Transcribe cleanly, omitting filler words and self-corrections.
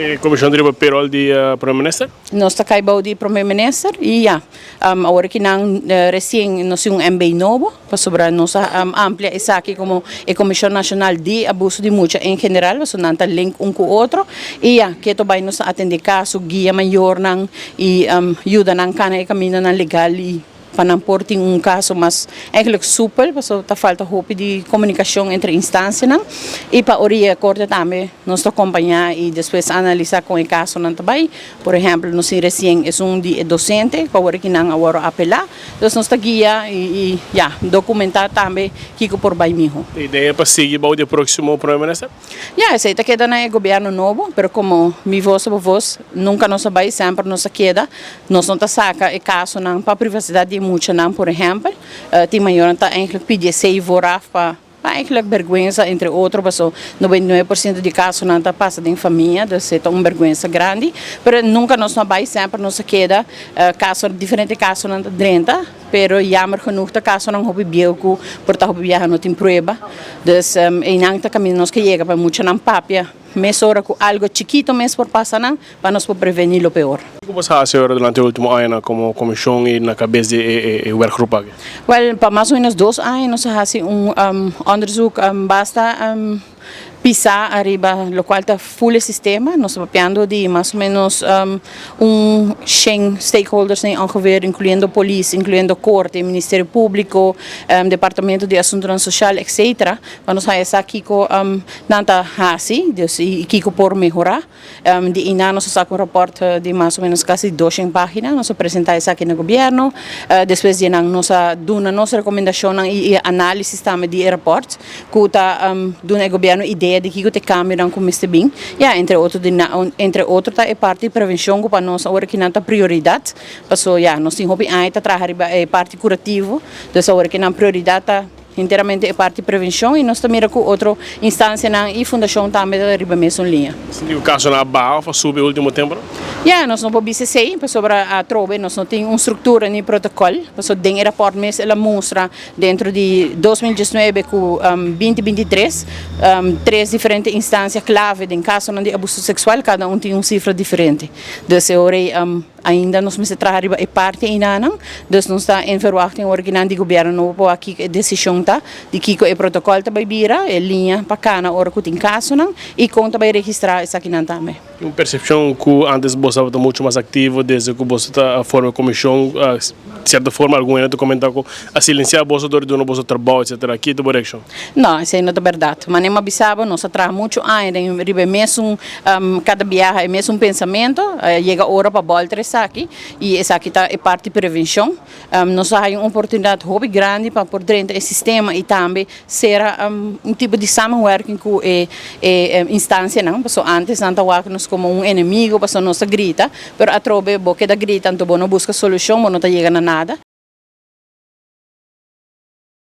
E komishon ta riba payroll di Prome Minister? Nos ta kai bou di Prome Minister i ya. Awor ki nan resien nos tin un MB nobo pasobra nos a amplia esaki komo e Komishon Nashonal di Abuso di Mucha en general pasobra nan ta link un ku otro i ya keto bai nos ta atende kaso, guia mayornan i yuda nan kana e kamindanan legal i pa nan por tin un kaso mas eigenlijk supel pasobra ta falta hopi di komunikashon entre instansianan i pa ora e korte tambe nos ta kompañá i despues analisá kon e kasonan ta bai. Por ehèmpel, nos tin resien esun di e dosente ku awor ki nan a wòrdu apelá. Dus nos ta guia i ya dokumentá tambe kiko por bai mihó. E idea pa sigui bou di e próksimo Prome Minister? Ya, esei ta keda na e gobièrnu nobo, pero komo Mi Vos ta Bo Vos, nunka nos a bai, semper nos a keda. Nos no ta saka e kasonan pa privasidat di e muchanan, por ehèmpel. Tin mayornan ta eigentlik pidi esei vooraf pa eigentlik bèrgwensa, entre otro, paso 99% di kasonan ta pasa den famia, dus e ta un bèrgwensa grandi. Pero nunka nos no a bai, semper nos a keda. Kaso, diferente kasonan ta drenta. Pero jammer genoeg ta kasonan hopi bieu ku por ta hopi biaha no tin prueba. Dus einan ta kaminda nos ke yega pa muchanan papia mesora ku algo chikito mes por pasa nan pa nos por preveni lo peor. Kiko bo sa hasi ora durante e ultimo añanan komo komishon i na kabes di e werkgroep aki? Wèl, pa mas o menos 2 aña nos a hasi un onderzoek basta pisá ariba lokual ta full e sistema. Nos ta papiando di mas o menos un 100 stakeholders ongeveer, inkluyendo polis, inkluyendo korte, Ministerio Públiko, Departamento di Asuntonan Sosial, etc. Pa nos haya sa kiko nan ta hasi, dus i kiko por mehorá. Di einan nos a saka un rapòrt di mas o menos kasi 200 página. Nos a presentá esaki na gobièrnu. Despues di nan nos a duna nos rekomendashonnan i análisis tambe di e rapòrt ku ta duna e gobièrnu idea di kiko ta e kambionan ku mester bin. Ya, entre otro ta e parti di prevenshon ku pa nos awor aki nan ta prioridat. Paso ya, nos tin hopi aña ta traha riba e parti kurativo. Dus awor aki nan prioridat ta enteramente e parti prevenshon i nos ta mira ku otro instansianan i fundashon tambe ta riba mesun liña. Sinti ku kasonan a baha òf a subi e último tempu? Ya, nos no por bisa esei pasobra atrobe nos no tin un struktura ni protokòl. Pasobra den e rapòrt mes el a mustra dentro di 2019 ku 2023, tres diferente instansia klave den kasonan di abuso seksual, kada un tin un sifra diferente. Dus e ora ei ainda nos mester traha riba e parti einanan. Dus nos ta en verwachting ora ki nan di gobièrnu nobo por wak kiko e desishon ta, di kiko e protokòl ta bai bira, e liña pa kana ora ku tin kasonan i kon ta bai registrá esakinan tambe. Tin un persepshon ku antes bo tabata muchu mas aktivo desde ku boso ta forma e komishon. Sierto forma algun hende ta komentá ku a silensiá boso dor di duna boso trabou etsetera. Ki ta bo reakshon? No, esei no ta bèrdat. Manera mi a bisa bo, nos a traha muchu aña den riba e mesun, kada biaha e mesun pensamentu. A yega ora pa bòlter esaki i esaki ta e parti prevenshon. Nos a haña un oportunidat hopi grandi pa por drenta e sistema i tambe sera un tipo di samenwerking ku e instansianan, pasobra antes nan ta wak nos komo un enemigo pasobra nos ta grita, pero atrobe bo keda grita anto bo no buska solushon, bo no ta yega na nada.